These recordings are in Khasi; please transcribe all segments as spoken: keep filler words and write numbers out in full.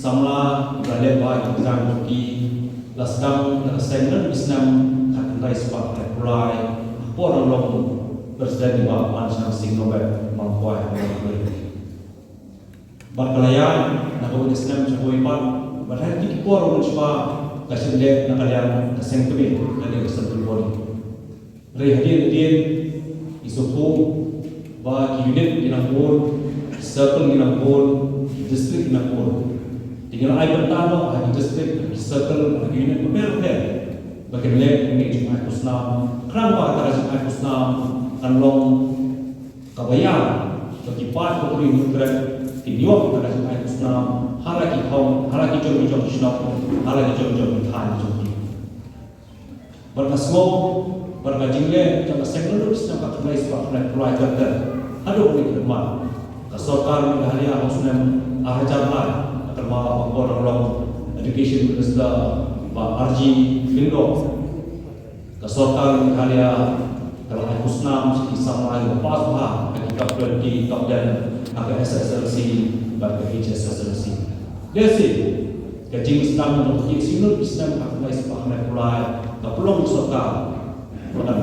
Samla ba leh bha ïa ki jong ki la sdang na ka seng naduh u snem khatkhyndai spah khyndai phew lai ha ka por u long President i Bah Panshang Sing Nobet Mangkwai Mangkwai. Bad ka la ïaid na kawei ka snem sha kawei pat, bad ha kine ki por u long shuwa ka shim leh na ka liang ka seng kmie lane ka central body. Hynrei hadien hadien ngi sngewthuh ba ki unit ki nang bun, ki circle ki nang bun, ki district ki nang bun. Te ngi la ai bynta noh ha ki district, ha ki circle, ha ki unit bapher bapher ba kin leh ïa kane ka jingai khusnam. Khnang ba kata ka jingai khusnam kan long kaba ïa ba ki paid bapli bapli kin ïoh ïa kata ka jingai khusnam ha la ki home, ha la ki jong ki jong ki shnong, ha la ki jong ki jong ki thaiñ ki jong ki. Bad nga sngew ba ka jingleh jong ka seng naduh u snem khatkhyndai spah khyndai phew lai ter ter haduh kane ka mynta, ka sorkar Meghalaya ha u snem ar hajar lai, ka kynmaw ha ka por u long Education Minister Bah R G Lyngdoh. Ka sorkar Meghalaya ka la ai khusnam sha ki samla kiba pass bha ha ki top twenty, top ten ha ka S S L C bad ka H S S L C. Lehse ka jingsdang jong ka jingsngew snem khatkhyndai spah khyndai phew lai ka pynlong sorkar ba kan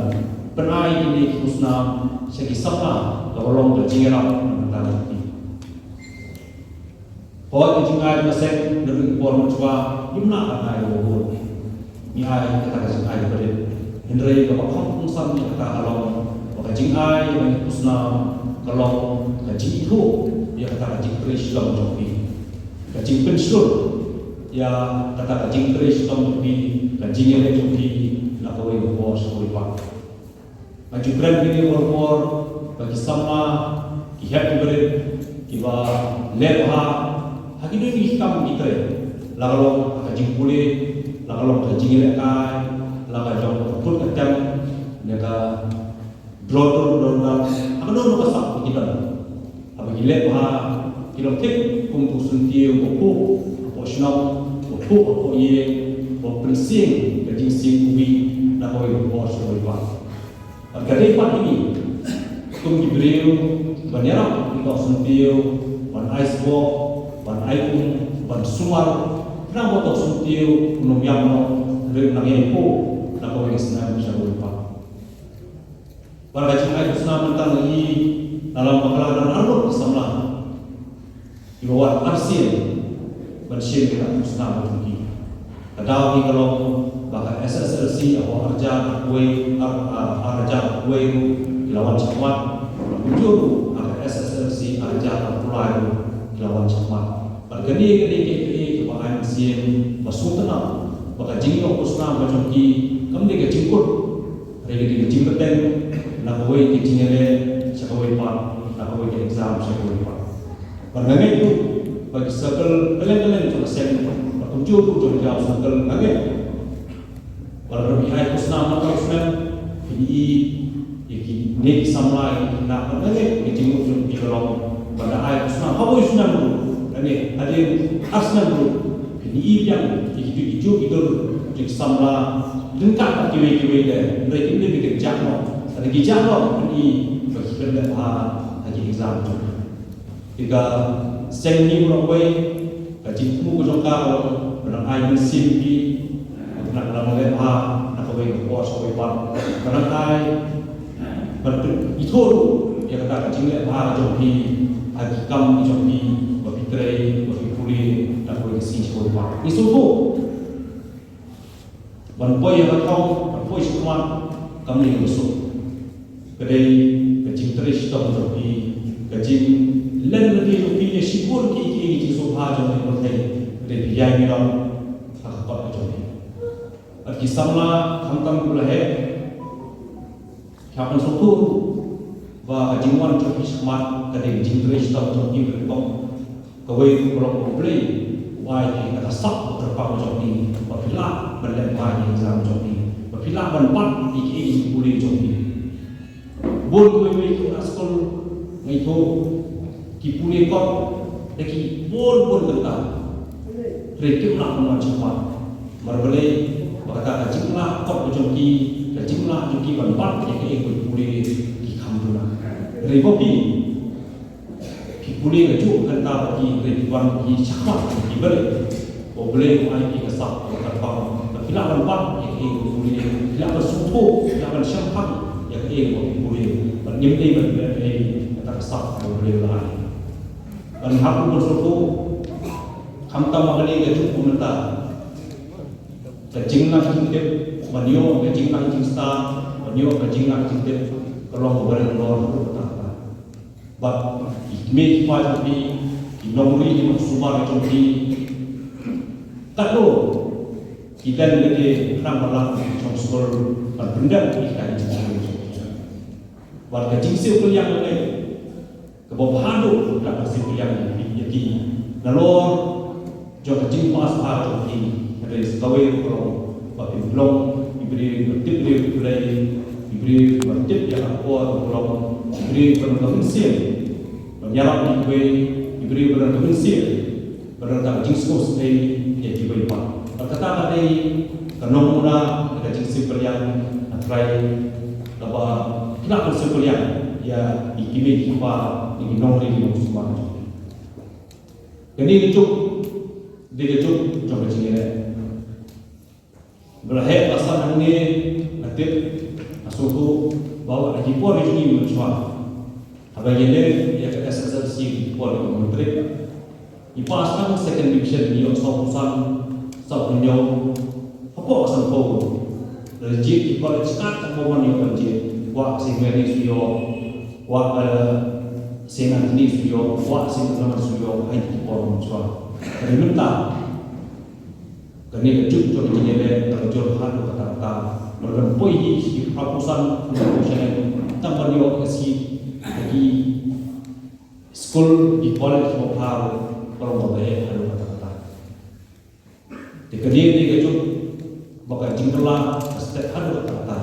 pynai kine ki khusnam sha ki samla kaba long ka jingïarap na ka bynta jong ki. Hooid, ka jingai ka seng naduh ki por mynshuwa ngim lah ban ai ïa u bud. Ngi ai kata ka jingai kaba rit. Hynrei kaba kham kongsan ïa kata ka long ba ka jingai ïa kane ka khusnam ka long ka jingithuh ïa kata ka jingtrei shitom jong phi, ka jingpynshlur ïa kata ka jingtrei shitom jong phi, ka jingïaleh jong phi na kawei ka por sha kawei pat. Nga ju kren kine baroh por ba ki samla ki hep kiba rit, kiba leh bha ha kino kino ki kam ki trei, la ka long ha ka jingpule, la ka long ha ka jingïalehkai, la ka jong ka put ka tem ne ka draw dur draw dar, ha kano kano ka sak ba ki don. Haba ki leh bha ki long thik kum u syntiew ba phuh hapoh shnong, ba phuh hapoh ïing, ba pynsieng ka jingseng uwei na kawei ka por sha kawei pat. Bad ka dei pat ïa ngi kum ki briew ban ïarap ïa uto u syntiew, ban ai sboh, ban ai um, ban sumar, khnang ba uto u syntiew un ym ïap noh, hynrei un nang ïaid beit na kawei ka snem sha kawei pat. Bad ka jingai khusnam mynta ngi la long bakla don arngut ki samla kiba wan arsien ban shim ïa ka khusnam ka jong ki. Ka daw hi ka long ba ka S S L C hapoh ar hajar khatwei, ar, ar, ar hajar khatwei ruh ki la wan shakhmat. Kumjuh ruh ha ka S S L C ar hajar arphew lai ruh ki la wan shakhmat. Bad kane ka dei kaei kaei kaba ai mynsiem ba sngewtynnat ba ka jingïoh khusnam ka jong ki kam dei ka jingkut, hynrei ka dei ka jingbteng na kawei ka jingïaleh sha kawei pat, na kawei ka exam sha kawei pat. Bad nga ngeit ruh ba ki circle kylleng kylleng jong ka seng, bad kumjuh ruh jong ka circle, nga ngeit ba lada phi ai khusnam ha u snem, phin ïohi ïa kine ki samla, ïa ki khynnah, bad nga ngeit ka jingmut jong phi ka long ba lada ai khusnam ha u snem ruh, lane hadien ar snem ruh, phin ïohi biang ïa ki, ïa ki juh ki dur jong ki samla, ryngkat bad kiwei kiwei de, hynrei kim dei ba kin jah noh. Lada ki jah noh, phin ïohi ba ki pynleh bha ha ki exam jong ki. Te ka seng ngi baroh kawei, ka jingthmu ka jong ka ka long ban nang ai mynsiem ïa phi, ban nang leh bha na kawei ka por sha kawei pat, ban nang ai, ban pynithuh ruh ïa kata ka jingleh bha ka jong phi ha ki kam ki jong phi ba phi trei, ba phi pule na kawei ka sngi sha kawei pat. Ngi sngewthuh ban poi ha ka thong, ban poi shakhmat kam dei kaba suk. Ka dei ka jingtrei shitom jong phi, ka jinglen lade jong phi ïa shibun kiei kiei ki jingsngewbha jong ka pyrthei, ka dei phi ïai mih noh ha ka kot ka jong phi. Bad ki samla khamtam kiba la heh, phi hap ban sngewthuh ruh ba ka jingwan jong phi shakhmat ka dei ka jingtrei shitom jong phi, ka dei kawei ruh ka long ba U Blei u ai ïa ka sap ba kyrpang jong phi, ba phi lah ban leh bha ïa ka exam jong phi, ba phi lah ban bat ïa kiei kiei ki pule jong phi. Bun kiwei kiwei ki khynnah skul nga ithuh ki pule kot da ki bun bun kynta, hynrei kim lah ban wan shakhmat. Namar balei? Ba kata ka jinglah kot ka jong ki, ka jinglah jong ki ban bat ïa kiei kiei ki pule ki kham duna. Hynrei ba phi Phi Pule kajuh kata ba ki hynrei ki wan ki shakhmat ki balei. Ba U Blei u ai ïa ki ka sap ka kyrpang ba ki lah ban bat ïa ki, U Blei ki lah ban sngewthuh, ki lah ban shemphang ïa kaei ba ki pule. Bad ngim dei ban pynïaid ïa kata ka sap ba U Blei u la ai. Ban hap ban sngewthuh khamtam ba kane kajuh kumta. Ka jinglang jingtip, ban ïoh ka jinglang jingstad, ban ïoh ka jinglang jingtip, ka long kaba rit halor ruh kata kata. Bad ki kmie ki kpa jong phi, ki nongri ki nongsumar jong phi, katno ki don lade khnang ba lah ki shong skul ban pyndep ïa ka jingim jong phi. Bad ka jingsiew pynïaid lade kaba bha duh ka jingsiew pynïaid ïa phi, ïa ki. Nalor jong ka jingpass bha jong phi, hynrei sa kawei ruh ka long ba phin long i briew ba tip briew Blei, i briew ba tip ïa ka por ba long, i briew ba long ka mynsiem ban ïarap ïa kiwei, i briew ba long ka mynsiem ban long ka jingsngewsih ïa kiwei pat. Bad kata ka dei ka nongmuna ka jingsiew pynïaid. Nga trai kaba ki lah ban siew pynïaid ïa ki kmie ki kpa, ïa ki nongri ki nongsumar. Kane ka juk dei ka juk jong ka jingïaleh. Ba la heh ba san hangne, nga tip, nga sngewthuh ba ha ki por ki jong ngi mynshuwa, haba ngi leh ïa ka S S L C, ki por ki jong ngi matric, ngi pass tang second division, ngi ïoh sawphew san, sawphew hynñiew hapoh ka sanphew. Lada jied ki college kat ka bym ïoh ban jied, kwah Saint Mary's ïoh, kwah Saint Anthony's ïoh, kwah Saint Clement's ïoh, ha ki por mynshuwa. Hynrei mynta kane ka juk jong ka jingïaleh ka la jur haduh katta katta. Lada poi hi shi phra phew san, phra phew san shaneng, tang ban ïoh ka seat ha ki skul, ki college ba bha, ka long kaba heh haduh katta katta. Te kane dei ka juk ba ka jingkylla ka step haduh katta katta.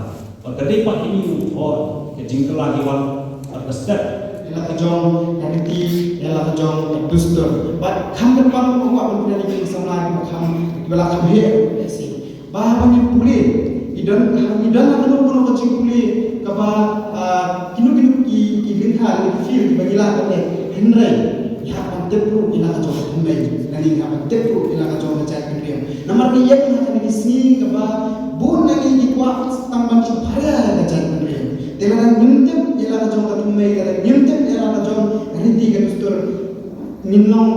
Bad ka dei pat ïa ngi, ka jingkylla ki wan bad ka step ïa la ka jong ka riti, ïa la ka jong ka dustur. Bad kham kyrpang ba kwah ban pynïaid ïa ki samla kiba kham, kiba la kham heh ruh, eh, shi. Ba haba ngi pule, ngi don, ngi don ha kano kano ka jingpule kaba, ah, kino kino ki, ki lyngkha, ki field kiba ngi lah ban leh. Hynrei ngi hap ban tip ruh ïa la ka jong ka thymmei, lane ngi hap ban tip ruh ïa la ka jong ka jaitbynriew. Namar ngi ïeng ha kane ka sngi kaba bun na ngi ngi kwah tang ban shu pharia ïa ka jaitbynriew. Te lada ngim tip ïa la ka jong ka thymmei, lada ngim tip ïa la ka jong ka riti ka dustur, ngin long,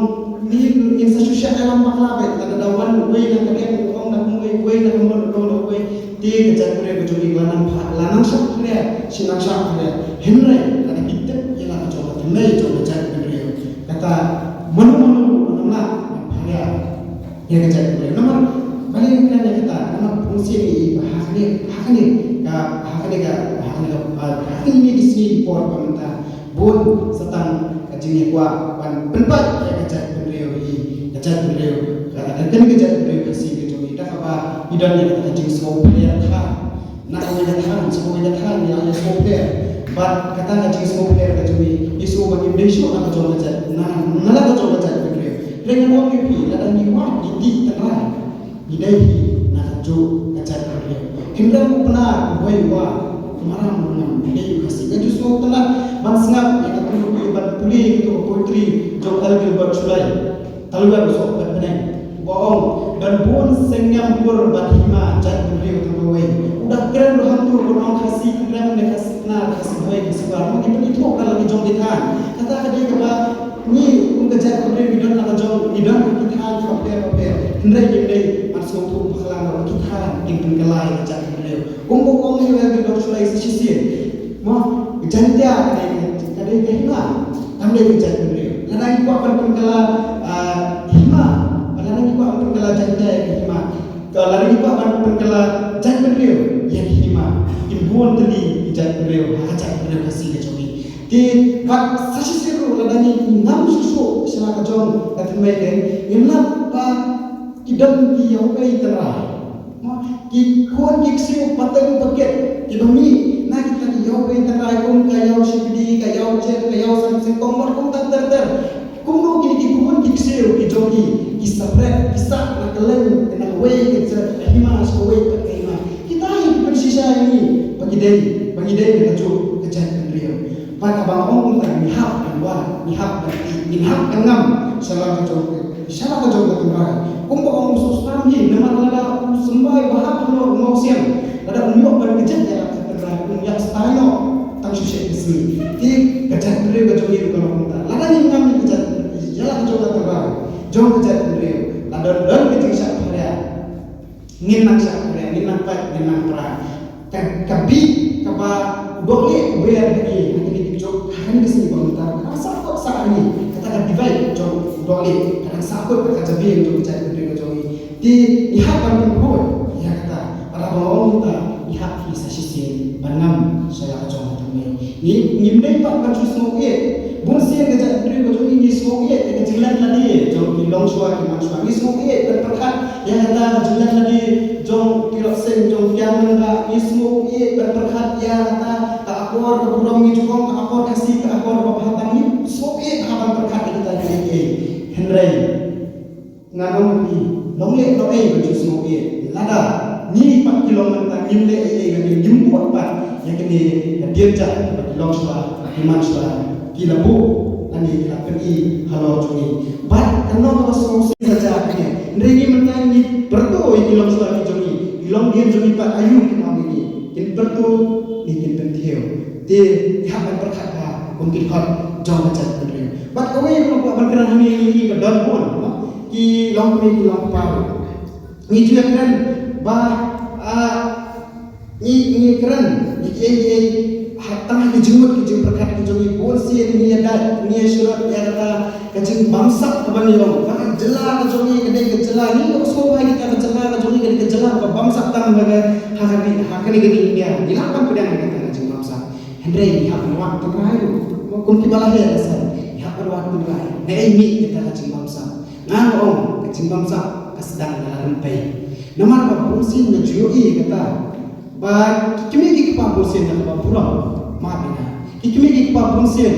ngin, ngin sa shu shah ïalam bakla beit, lada da wan uwei na ka liang u ong da kumwei, uwei na ka mon u ong da uwei, te ka jaitbynriew ka jong ngi ka la nang pha, la nang shah pharia, shi nang shah pharia. Hynrei lada ngi tip ïa la ka jong ka thymmei jong ka jaitbynriew, kata mano mano ruh kam lah ban pharia ïa ka jaitbynriew. Namar balei nga kren ïa kata, namar bun sien ngi i ba ha kane, ha kane ka, ha kane ka, ha kane ka, ha kine ki sngi ki por ba mynta, bun sa tang ka jingïakwah ban pynpait ïa ka jaitbynriew hi, ka jaitbynriew, ka, ka, kane ka jaitbynriew Khasi ka jong ngi, da kaba ngi don ïa ka jingsngewpher than. Na kawei ka thaiñ sha kawei ka thaiñ ngi la ïa sngewpher. Bad kata ka jingsngewpher ka jong ngi, ngi sngew ba ngim dei shuh na ka jong ka jait, na, na la ka jong ka jaitbynriew. Hynrei ngan ong ïa phi, lada ngi wad ngi tih tynrai, ngi dei hi na kajuh ka jaitbynriew. Hynrei u Pnar u Bhoi u ong, u Maram u Ngam, ngi dei u Khasi. Nga ju sngewtynnat ban sngap ïa katu, ban pule ïa katu ka poetry jong L Gilbert Shullai. Talwer u soh Pyneng, uba ong, don bun seng niam kur bad hima jaitbynriew tang kawei. U da kren ruh hangtu ban ong Khasi Kynrem ne Khasi Knar, Khasi Bhoi, Khasi War. Ngi pynithuh ka la ki jong ki thaiñ. Kata ka dei kaba ngi kum ka jaitbynriew ngi don la ka jong, ngi don ki thaiñ bapher bapher. Hynrei ngim dei ban sngewthuh bakla ba ki thaiñ kin pynkylla ïa ka jaitbynriew. Kumba ong ïa u L Gilbert Shullai sa shisien. Mo, ka Jaiñtia ka dei, ka dei ka hima, kam dei ka jaitbynriew. Lada ngi kwah ban pynkylla, ah, hima, lada ngi kwah ban pynkylla Jaiñtia ïa ka hima, ka, lada ngi kwah ban pynkylla jaitbynriew ïa ka hima, kin bun tylli ki jaitbynriew ha ka jaitbynriew Khasi ka jong ngi. Te bad sa shisien ruh lada ngi ngam shuh shuh sha la ka jong ka thymmei, te ngim lap ba ki don ki ïawei tynrai. Mo, ki khun ki ksiew pateng pakit kiba mih na kita ki ïawei tynrai kum ka ïaw shipidi, ka ïaw jer, ka ïaw san sengkong, bad kumta ter ter. Kumno kine ki khun ki ksiew ki jong ki, ki sa bret, ki sah na kylleng, na kawei ka hima sha kawei pat ka hima. Kita hi ki pynshisha ïa ngi ba ngi dei, ba ngi dei na kajuh ka jaitbynriew. Bad Ong kumta, ngi hap ban wad, ngi hap ban tih, ngi hap ban ngam sha la ka jong ka, sha la ka jong ka tynrai. Kumba ong u Sospang hi, namar lada u symbai ba hap halor u mawsiang, lada um ïoh ban kjat ïa la ka tynrai, um ïa stai noh tang shu shet ka sngi. Te ka jaitbynriew ka jong ngi ruh ka long kumta. Lada ngim ngam ïa ka jait, ïa la ka jong ka tynrai, jong ka jaitbynriew, lada don ka jingshah pharia, ngin nang shah pharia, ngin nang pait, ngin nang pra. Ka, ka bih kaba u dohlieh u ber ha ngi, ha kine ki juk, ha kane ka sngi ba mynta, ka sahkut sah ha ngi, kata ka divide jong u dohlieh, ka dang sahkut ka jabieng jong ka jaitbynriew ka jong ngi. Te ngi hap ban pynkhuid ïa kata, para ba ong kumta, ngi hap hi sa shisien ban ngam sha la ka jong ka tynrai. Ngi, ngim dei pat ban shu sngewthuh. Bun sien ka jaitbynriew ka jong ngi ngi sngewthuh ïa ka jinglen lade jong ki longshuwa ki manshuwa. Ngi sngewthuh ban pyrkhat ïa kata ka jinglen lade jong ki longshuwa jong ki nongkyndong. Ngi sngewthuh ban pyrkhat ïa kata ka akor ka burom, ngi ju ong ka akor Khasi ka akor ba bha tam. Ngi sngewthuh ha ban pyrkhat ïa kata ka jingeh. Hynrei ngan ong ïa phi, long leh noh ei ban shu sngewthuh. Lada ngi pat ki long mynta ngim leh ei ei, lane ngim bud pat ïa kane ka dienjat ba ki longshuwa, ki manshuwa ki la buh lane ki la pyni halor jong ngi. Bad kano kaba sngewsih ka jaka kane. Hynrei ngi mynta ngi pyrto ïa ki longshuwa ki jong ngi, ki longdien jong ngi pat aïu kin ong ïa ngi, kin pyrto ne kin pynthiew. Te ngi hap ban pyrkhat bha kum ki dkhot jong ka jaitbynriew. Bad kawei ruh ba ban kren hangne, ngi, ngi ba don bun, no? Ki longkmie ki longkpa ruh. Ngi ju ïakren ba, ah, ngi, ngi kren, ngi kiei kiei, ha tang ha ki jingmut ki jingpyrkhat ki jong ngi, bun sien ngi ïa dait, ngi ïa shlur ïa kata ka jingbamsap kaba ngi long. Ba ka jylla ka jong ngi ka dei ka jylla, ngi ïohsngew ba kita ka jylla ka jong ngi ka dei ka jylla kaba bamsap tang ha ka, ha ka ri, ha kane ka ri India. Ngi lah ban pdiang ïa kata ka jingbamsap. Hynrei ngi hap ban wad tynrai ruh. Kum kiba la heh la san, ngi hap ban wad tynrai. Naei mih kata ka jingbamsap? Ngan ong ka jingbamsap ka sdang da la rympei. Namar ba bun sien nga ju ïohi kata ba ki kmie ki kpa bun sien, nga kaba burom, map ïa nga, ki kmie ki kpa bun sien,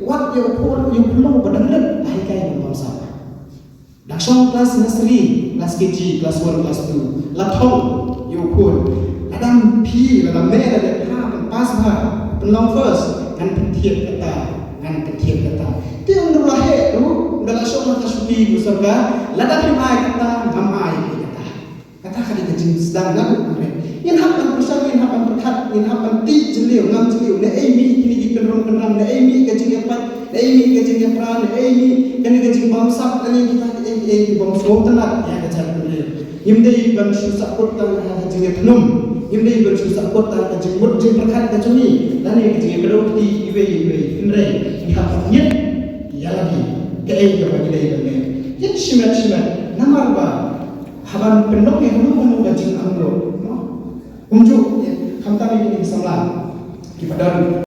wat ïa u khun, ïa u khunlung ba dang rit, la hikai ban bamsap. Dang shong klas nursery, klas K G, klas one, klas two, la thong ïa u khun. Lada phi, lada me, lada pha, pynpass bha, pynlong first, ngan pynthied kata, ngan pynthied kata. Te ynda la heh ruh, ynda la shong ha ka shuki ka sorkar, lada phim ai kata, ngam ai kata. Kata ka dei ka jingsdang na ka ri. Ngin hap ban pyrshang, ngin hap ban pyrkhat, ngin hap ban tih jylliew, ngam jylliew, naei mih kine ki kynrum kynram, naei mih ka jingïapait, naei mih ka jingïapra, naei mih kane ka jingbamsap, kane kita kiei kiei ki bym sngewtynnat ïa ka jaitbynriew. Ngim dei ban shu sahkut tang ha ka jingïathnum, ngim dei ban shu sahkut tang ha ka jingmut jingpyrkhat ka jong ngi, lane ka jingïakdew kti iwei iwei. Hynrei ngi hap ban ngeit ïa lade kaei kaba ngi dei ban leh. Ngin shimet shimet namar ba haba pynlong ïa kano kano ka jingangnud, no? Kumjuh, khamtam ïa kine ki samla kiba don